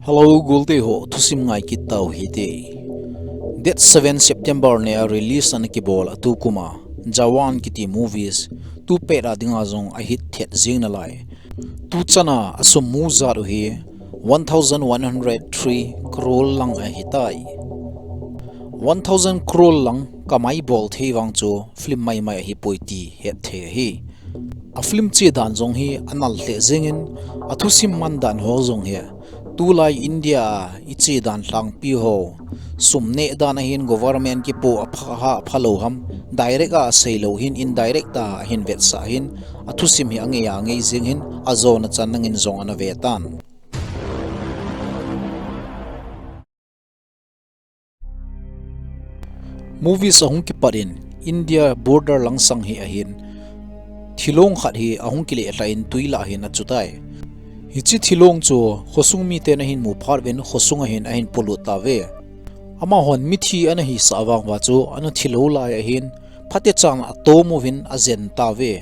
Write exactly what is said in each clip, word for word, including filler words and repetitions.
Hello, golte ho, thusim ngai kit tau hite. Date seven September nia release ana kibol a tu kuma Jawan kiti movies tu pet a dinga jong a hit thet jing nalai. Tu chana a sum mu jat u hi one thousand one hundred three crore lang ahitai. One thousand crore lang kamai bol thei vang chu film maimai ahipoi ti het thei ahi. A film che dan jong hi anal lheh jingin, a thusim man dan ho jong hi tulai India a i che dan lhangpi ho sum neh dan ahin government kipo a pha ha pha lou ham, direct a sei lou hin indirect a ahin vetsah hin, a thusim hi angei angei jing hin, a jona chan nangin jong ana ve tan. Movies ahung kipat in India border langsang hi ahin, thilong khat hi ahung kile lha in tui lah hin achutai. Hiche thilong chu khosung miten ahin mu phat uvin khosung ahin ahin polut tauve. Amahon mithi ana hisah vang uva chu ana thilou lai ahin, phatechan atom uvin ajen tauve.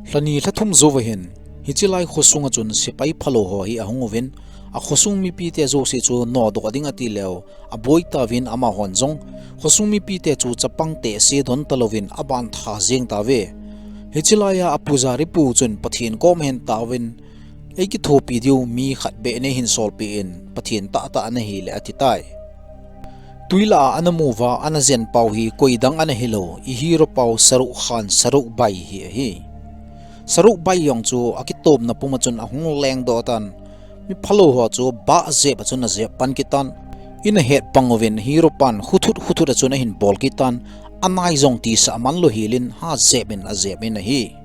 Lhani lhathum jou vahin, hiche lai khosung a chun sepai phalou ho hi ahung uvin, a khosung mipite jouse chu nodoh ding ati leu, aboi tauvin amahon jong, khosung mipite chu chapang tehse don talouvin aban tha jeng tauve. Hiche laiya a pujari pu chun Pathen kom ahin taovin, ei kithopi diu mi khat beh neihin solpeh in, Pathen tahtah nahile atitai. Tui lah a ana mu uva ana jen pau hi koidang ana hilou, i hero pau Shahrukh Khan, Shahrukh Bhai hi ahi. Shahrukh Bhai jong chu akitomna puma chun ahung lengdoh tan, mi phalou ho chu bah jep a chun ajep pan kit tan. Ina het pang uvin hero pan khuthut khuthut a chun ahin bol kit tan, anai jong tisah man lou helin ha jep in ajep in ahi.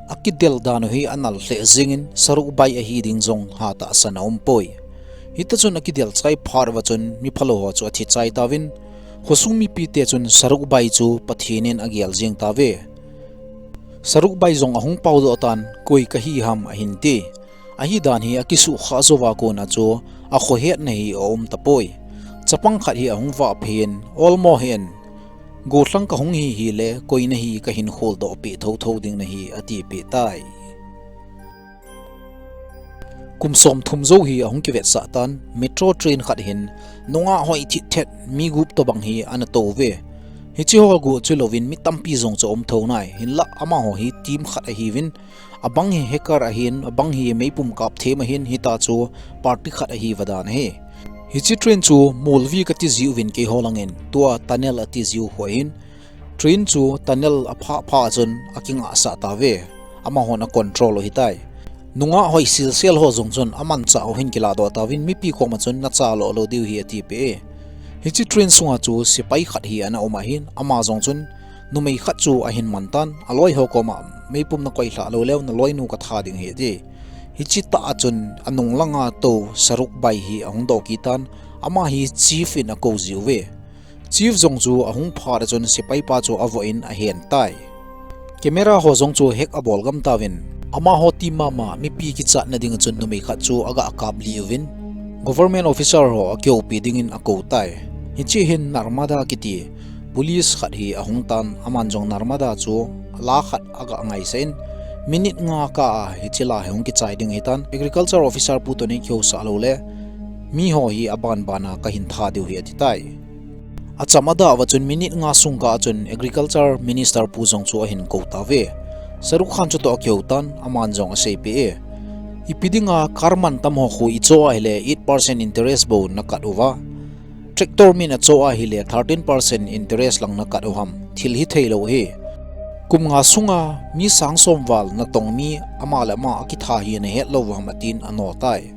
Akidel dan u hi anal lheh jingin Shahrukh Bhai ahi ding jong hatahsan aumpoi. Hita chun akidel chai phat uva chun mi phalou ho chu athi chai tauvin, khosung mipite chun Shahrukh Bhai chu Pathen in agel jeng tauve. Shahrukh Bhai jong ahung paodoh tan, koi kahi ham ahin ti. Ahi dan hi akisuhkhah jouva kona chu akhohetna hi aum tapoi. Chapang khat hi ahung vah phei in, olmo hen, gollhang kahung hi hile koi nahi kahin kholdoh peh thotho ding nahi atipeh tai. Kum somthum jou hi ahung kivetsah tan, metro train khat hin nungah hoi thithet mi gup tobang hi ana touve. Hiche ho guh chu louvin mi tampi jong chu aum thou nai, hinlah amaho hi team khat ahiuvin, abang hi hacker ahin, abang hi meipum kap them ahin, hita chu party khat ahiuva dan ahi. Hiche train chu molvi kati jiuvin keiho langin, tua tunnel ati jiu ho ahin, train chu tunnel aphah phah a chun akingahsah tauve, amahon acontrol u ahitai. Nungah hoi silsel ho jong chun amanchah u hin kilahdoh tauvin mipi koma chun nachaloh lou diu hi atipeh e. Hiche train sunga chu sepai khat hi ana um ahin, ama jong chun numei khat chu ahin man tan, aloi ho koma meipum nakoilhah lou leu naloinu katha ding ahi ati. Hiche tah a chun anung langa tou Shahrukh Bhai hi ahung doh kit tan, ama hi chief in akou jiuve. Chief jong chu ahung phat a chun sepai pa chu avoh in ahen tai. Camera ho jong chu hack abol gam tauvin, amaho team mama mipi kichatna dinga chun numei khat chu aga kaplih uvin, government officer ho akihoupi dingin akou tai. Hiche hin Narmada kiti police khat hi ahung tan, aman jong Narmada chu la khat aga ngaisah in, minute nga kah a hiche la hi hung kichai ding ahitan, agriculture officer pu toh nei kihousah loule, miho hi abanbana kahin tha diu ahi atitai. Acham adah uva chun minute nga sung kah a chun agriculture minister pu jong chu ahin kou tauve. Shahrukh Khan chutoh akihou tan, aman jong aseipeh e, ipi dinga car mantam ho khu ichoh ahile eight percent interest bou nakat uva, tractor min achoh ahile thirteen percent interest lang nakat u ham, thil hitheilou ahi. Kum nga sunga mi sang som val natong mi ama le ama akitha hi nahet lou u ham atin ano tai.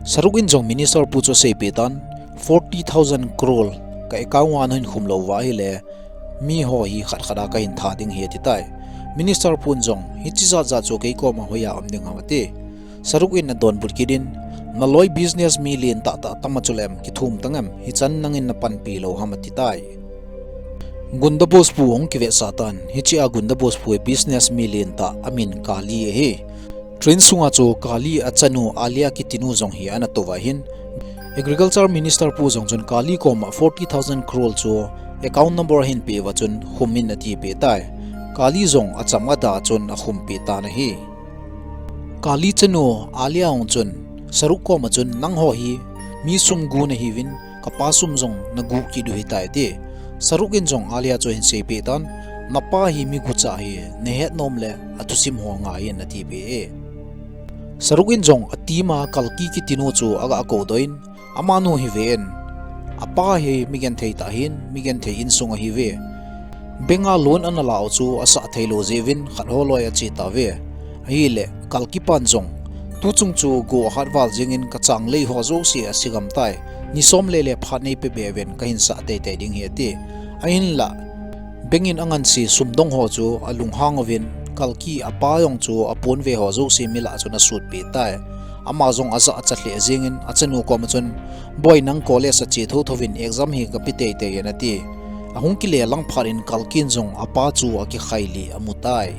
Shahrukh in jong minister pu chu aseipeh tan, forty thousand crore ka account a nahin khum lou uva ahile, miho hi khat khat a kahin tha ding ahi atitai. Minister pun jong, hiche jat jat chu kei koma hoiya um ding ham ati. Shahrukh in adonbut kit in, naloi business mi lentah tah tam a chuleh kithum tang em, hichan nangin napanpi lou ham atitai. Gunda boss pu ahung kivetsah tan, hiche a gunda boss pu hi business mi lentah amin Kali ahi. Train sunga chu Kali achanu Alia kitinu jong hi ana touva hin, agriculture minister pu jong chun Kali koma forty thousand crore chu account number ahin peh uva chun khum in atipeh tai. Kali jong acham adah chun akhumpeh tan ahi. Kali chanu Alia jong chun Saruk koma chun, nangho hi mi sum gu nahiuvin, kapa sum jong nagu kit u hitai ati. Saruk in jong Alia chu ahin seipeh tan, napa hi mi gucha hi, nahet nom le athusim ho ngai in atipeh e. Saruk in jong atima Kalki kitinu chu aga koudoh in, amanu hi ven, apa hi migenthei tah ahin, migenthei insung ahiuve. Bank a loan ana la u chu asah theilou jeh uvin khat holoi ache tauve. Ahile, Kalki pan jong, tuchung chu go akhat val jengin kachang lei ho jouse asegam tai. Ni som le le phat neipe be uvin kahin sah teitei ding ahi ati. Ahinla, bank in anganse sumdong ho chu alunghang uvin, Kalki apa jong chu aponve ho jouse milah chun asutpeh tai. Ama jong ajah acha lheh jengin, achanu koma chun, boi nang college ache thotho uvin exam hi kape teitei in ati. Ahung kile lang phat in Kalki in jong apa chu akikhai lih amu tai.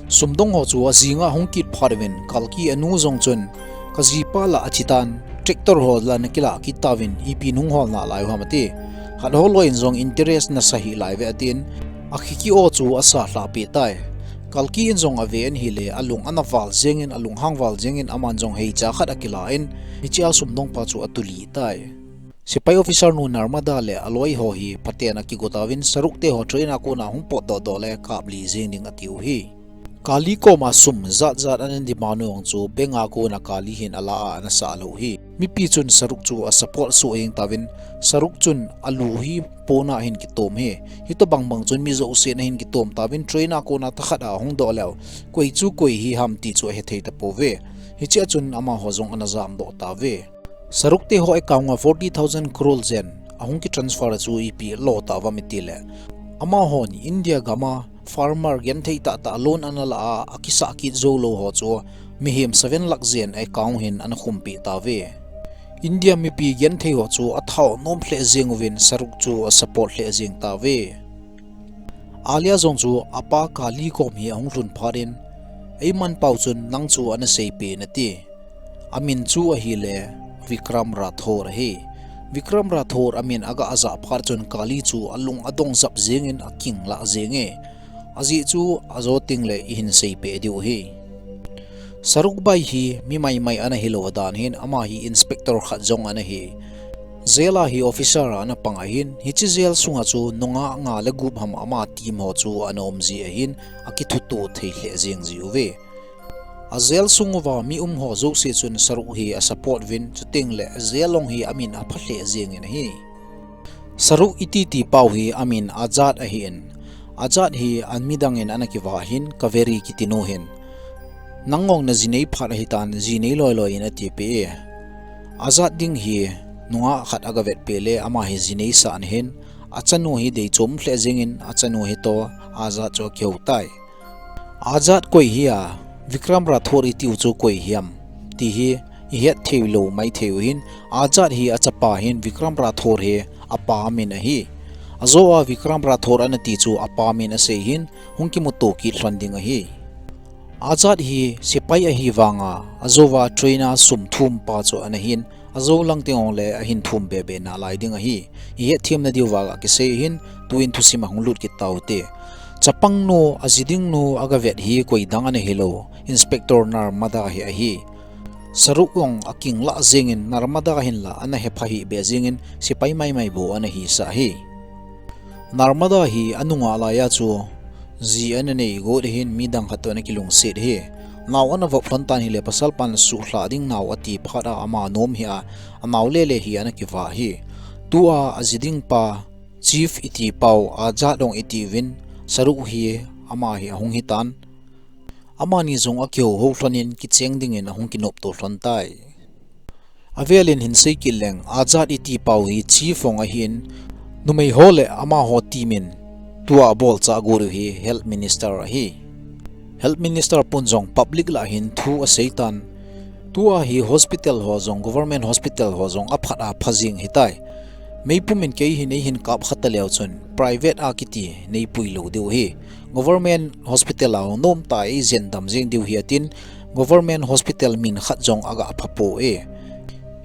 Sumdong ho chu ajinga ahung kit phat uvin Kalki anu jong chun, kajipa la athi tan, tractor ho la nakilah kit tauvin ipi nahung hol nalai u ham ati. Khat holoi in jong interest nasa hih lai uve atin, akhiki o chu asa lhahpeh tai. Kalki in jong ave in ahile, alung ana val jengin, alunghang val jengin, aman jong heicha khat akilah in, hichea sumdong pa chu atulih tai. Sepai officer nu Narmada le aloi ho hi phaten akigo tauvin, Saruk te ho train a kona hung potdoh doh le kaplih jeng ding atiu ahi. Kali koma sum jat jat ana demand u jong chu bank a kona Kali hin ala a ana sah lou ahi. Mipi chun Saruk chu asupport soh jeng tauvin, Saruk chun alu hi pona ahin kitom ahi. Hitobang bang chun mi jousen ahin kitom tauvin, train a kona thakhat a ahung doh leu, koi chu koi hi ham ti chu ahethei tapouve. Hichea chun amaho jong ana jamdoh tauve. Saruk te ho account a forty thousand crore jen ahung kitransfer chu ipi alo tauvam itile, amahon India gam a farmer genthei tahtah loan ana la a, akisah kit joulou ho chu mihem seven lakh jen account hin ana khumpeh tauve. India mipi genthei ho chu athao nom lheh jeng uvin Saruk chu asupport lheh jeng tauve. Alia jong chu apa Kali kom hi ahung lhun phat in, eimanpau chun nang chu ana seipeh in ati. Amin chu ahile Vikram Rathore ahi. Vikram Rathore amin aga ajah phat chun Kali chu alung adong jap jengin akinglah jenge. Ajeh chu ajo tengle ihin seipeh diu ahi. Saruk bai hi mi maimai ana hilou dan hin, ama hi inspector khat jong ana hi. Jail a hi officer a ana pang ahin, hiche jail sunga chu nungah nga le gup ham ama team ho chu ana um ji ahin, akithuto thei lheh jeng jiuve. A jail sung uva mi um ho jouse chun Saruk hi asupport uvin, chutengle jail long hi amin apha lheh jengin ahi. Saruk iti tipau hi amin Azad ahin, Azad hi amidang in ana kivah in, Kaveri kitinu hin, nang jong naji nei phat ahitan, ji nei loiloi in atipeh e. Azad ding hi nungah khat aga vetpeh le ama hi ji neisah ana hin, achanu hi deichom lheh jengin achanu hitoh Azad chu akihou tai. Azad koi hi a, Vikram Rathore itiu chu koi hiam ti hi ihet theilou maithei u hin, Azad hi achapa hin, Vikram Rathore hi apa min ahi. Ajo a Vikram Rathore ana ti chu apa min asei hin, hung kimuto kit lhon ding ahi. Azad hi sepai ahi vanga, ajo a train a sum thumpa chu ana hin, ajo lang teng jongle ahin thum bebe nalai ding ahi. Ihet themna diuva kisei hin, tuin thusim ahung lut kit taute. Chapangnu, aji dingnu aga vet hi koidang ana hilou, Inspector Narmada hi ahi. Saruk jong akinglah jengin Narmada hinla ana hepha hih beh jengin sepai maimai bou ana hisah ahi. Narmada hi anungah laiya chu ji ana nei got ahin, midang khat toh ana kilungset ahi. Nao ana vop lhon tan hile, pasalpan suhlhah ding nao ati phat a ama nom hih a, anao lele hi ana kivah ahi. Tua aji dingpa Chief itipau Azad jong itiuvin, Saruk hi ama hi ahung hitan. Amani jong akihou hou lhonin kicheng dingin ahung kinopto lhon tai. Avelin hinsei kit leng, Azad itipau hi Chief jong ahin, numei ho le amaho team in tua abolchah got u hi Health Minister ahi. Health Minister pun jong public lah hin thu aseitan. Tua hi hospital ho jong, government hospital ho jong aphat apha jing hitai. Meipum in kei hi neihin kap kha taleu chun private a kiti neipui lou diu ahi. Government hospital a hung nomtah a eijen dam jeng diu ahi atin, government hospital min khat jong aga phapoi.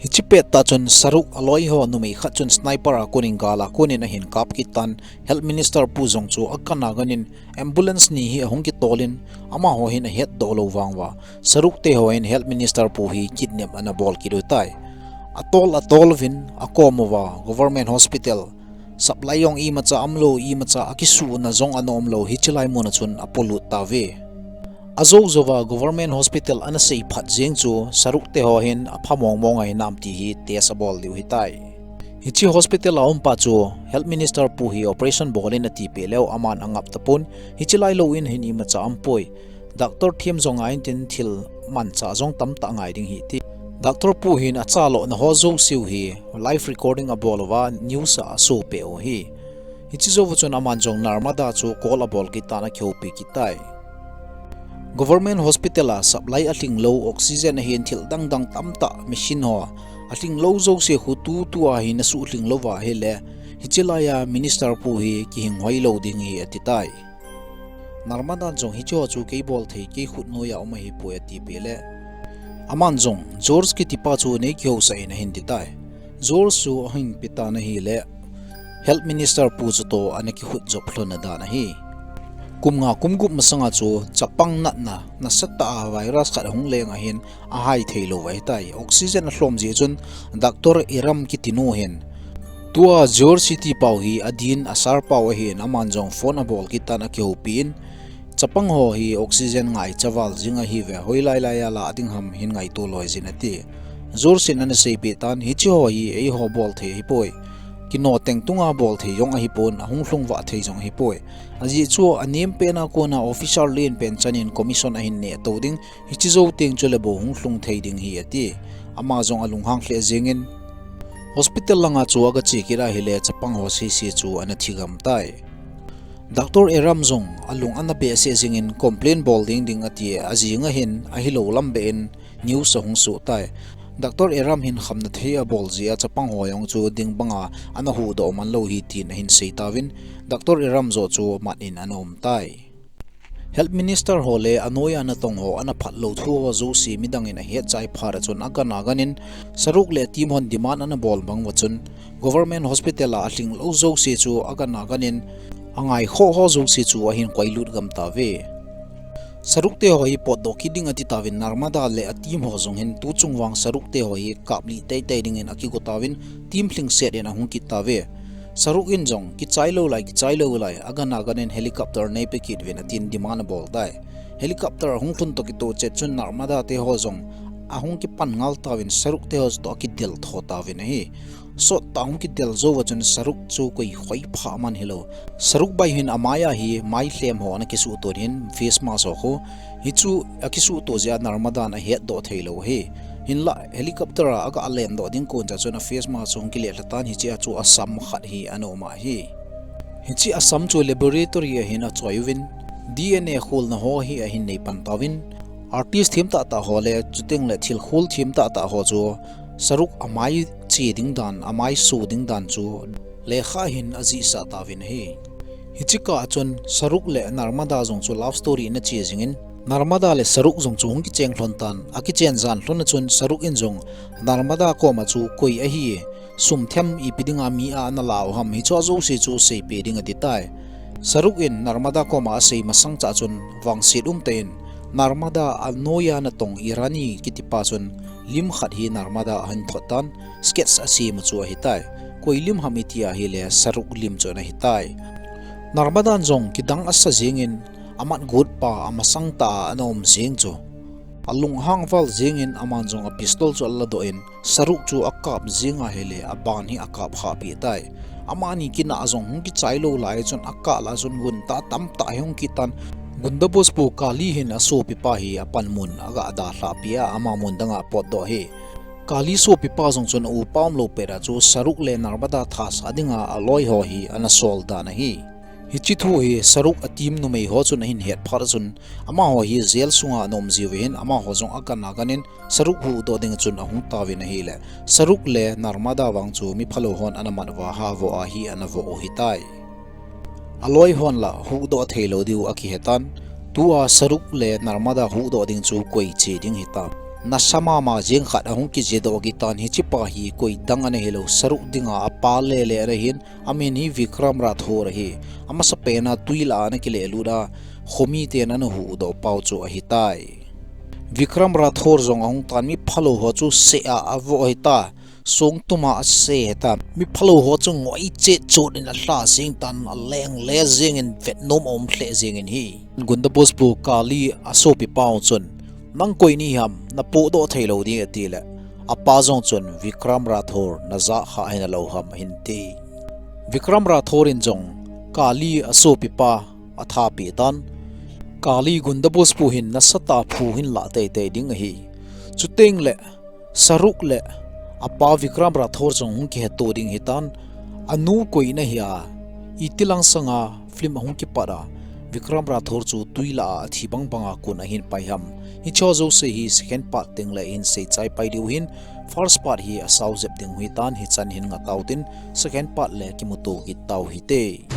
Hiche pettah chun Saruk aloi ho numei khat chun sniper a konin gal a konin ahin kap kit tan, Health Minister pu jong chu agan'a ganin ambulance ni hi ahung kitolin, amaho hin ahetdoh lou vang uva Saruk te ho hin Health Minister pu hi kidnap ana bol kit u tai. Atol atol uvin akom uva Government Hospital supply jong imacha umlou, imacha akisuhna jong ana umlou, hiche lai mun a chun apolut tauve. Ajou jouva Government Hospital ana seiphat jeng chu Saruk te ho hin apha mong mong ahinam ti hi test abol diu ahitai. Hiche hospital a umpa chu Health Minister pu hi operation bolin atipeh leu aman angap tapon, hiche lailou in hin imacha aumpoi. Doctor them jong ngai intin thil manchah jong tamtah ngai ding ahi ati. Doctor pu hin achalohna ho jouseu hi live recording abol uva news a asopeh u ahi. Hiche jouva chun aman jong Narmada chu call abol kit tan akihoupi kit tai. Government Hospital a supply alhinglou, oxygen ahin thil dangdang tamtah machine ho alhinglou jouse khu tutua hi nasuhlhing louva ahile, hiche laiya Minister pu hi kihing hoilou ding ahi ati tai. Narmadan jong hiche ho chu kei bolthei, kei khut noiya um ahipoi atipeh le, aman jong George kitipa chu nei kihousah in ahin ti tai. George chu ahin pe tan ahile, Health Minister pu chutoh ana kikhut jop lhonna dan ahi. Kum nga kum gup masanga chu chapang natna nasatah a virus khat ahung leng ahin ahai theilou ahitai. Oxygen alhom jeh chun Doctor Iram kitinu hin, tua George kitipa hi adin a sir pa ahin, aman jong phone abol kit tan akihoupi in, chapang ho hi oxygen ngaicha val jing ahiuve, hoilai laiya lah ding ham hin ngaito loi jin ati. George in ana seipeh tan, hiche ho hi eiho bolthei ahipoi. Kino teng tunga bolthei jong ahipon, ahung lhung vah thei jong ahipoi. Ajeh chu anem pena kona officer lenpen chanin commission ahin neh tou ding, hiche jou teng chule bou hung lhung thei ding ahi ati. Ama jong alunghang lheh jengin, hospital langa chu agache kit ahile chapang ho sese chu ana thi gam tai. Doctor Iram jong alung ana behseh jengin complain bol ding ding ati, ajing ahin ahilou lam beh in news ahung soh tai. Doctor Iram hin khamna thei abol jeh a chapang ho jong chu ding banga ana huhdoh man lou ahi tin ahin sei tauvin, Doctor Iram joh chu mat in ana um tai. Health Minister ho le anoiya natong ho ana phatlou thu ho jouse midang in ahet chai phat a chun agan'a ganin Saruk le team hon demand ana bol bang uva chun Government Hospital a alhinglou jouse chu agan'a ganin angaikhoh ho jouse chu ahin koilut gam tauve. Saruk te ho hi potdoh kit ding ati tauvin Narmada le a team ho jong hin tuchung vang Saruk te ho hi kaplih teitei dingin akigo tauvin team lhingset in ahung kit tauve. Saruk in jong kichai lou lai, kichai lou lai, agan'a ganin helicopter neipe kit uvin atin demand abol tai. Helicopter ahung lhun toh kitoh chet chun Narmada te ho jong ahung kipan ngal tauvin Saruk te ho toh akidel tho tauvin ahi. Sottah ahung kidel jouva chun Saruk chu koi khoipha man hilou. Saruk bai hin amaiya hi mai lhem ho ana kisuhton in face mask ho khu. Hichu akisuhto jeh a Narmadan ahetdoh theilou ahi. Hinlah helicopter a aga lendoh ding koncha chun a face mask chu ahung kile lhatan hichea chu asam khat hi ana um ahi. Hiche asam chu laboratory a hin achoi uvin, D N A kholna ho hi ahin neipan tauvin, artist them tahtah ho le chutengle thil khol them tahtah ho chu Saruk amai che ding dan, amai so ding dan chu lekha hin ajihsah tauvin ahi. Hiche kah a chun Saruk le Narmada jong chu love story ana che jingin, Narmada le Saruk jong chu hung kicheng lhon tan, akichen jan lhon a chun Saruk in jong Narmada koma chu koi ahi, sum them ipi dinga mi a ana la u ham, hichu ajouse chu seipeh ding ati tai. Saruk in Narmada koma asei masang chah chun vangset umtah in Narmada anoiya natong Irani kitipa chun lim khat hi Narmada ahin thot tan, sketch asem u chu ahitai. Koi lim ham iti ahile Saruk lim chu ana hitai. Narmadan jong kidang asa jengin amat gotpa amasang tah a ana um jeng chu alunghang val jengin aman jong a pistol chu aladoh in Saruk chu akap jeng ahile aban hi akap khahpeh tai. Amani kinah jong hung kichai lou lai chun akah lah chun gunda tamtah hi hung kit tan, gunda boss pu Kali hin asopipa hi apanmun aga dalhahpeh a ama mun danga apotdoh ahi. Kali sopipa jong chun a upa umlou pet a chu Saruk le Narmada thasah dinga aloi ho hi ana sol dan ahi. Hiche thu hi Saruk a team numei ho chun ahin het phat a chun amaho hi jail sunga ana um jiuvin amaho jong agan'a ganin Saruk huhdoh dinga chun ahung tauvin ahile, Saruk le Narmada vang chu miphalou hon ana mat uva havoh a hi ana voh u hitai. Aloi hon lah huhdoh theilou diu akihetan, tua Saruk le Narmada huhdoh ding chu koi che ding hitam. nasa mama jeng khat ahung kijedoh kit tan, hichepa hi koi dang ana hilou, Shahrukh dinga apa lele ana hin, amin hi Vikram Rathore ahi. Amasapen a twi lah a ana kilelut a, khomiten ana huhdoh pau chu ahitai. Vikram Rathore jong ahung tan, mi phalou ho chu seh a avoh ahitai. Songtum a ase ahitan. Mi phalou ho chu ngoi chet chot in alha jeng tan, aleng le jengin vetnom aum lheh jengin hi. Gunda boss pu Kali asopipa u chun, nang koi nahim, napohdoh theilou ding, atile, apa jong chun, Vikram Rathore najah kha hinalou ham, ahin ti. Vikram Rathore in jong Kali asopipa athapeh tan. Kali, gunda boss pu hin nasatah a phu hin lah teitei ding ahi. Chutengle Shahrukh le apa Vikram Rathore jong hung kiheto ding ahitan. Anu koi nahia, itilang sanga film ahung kipat a, Vikram Rathore chu twi lah a athi bangbanga kon ahin pai ham. Hicheho jouse hi second part tengle hin seichai pai diu hin, first part hi asao jep ding ahitan, hichan hin ngah tautin, second part le kimuto kit tau hite.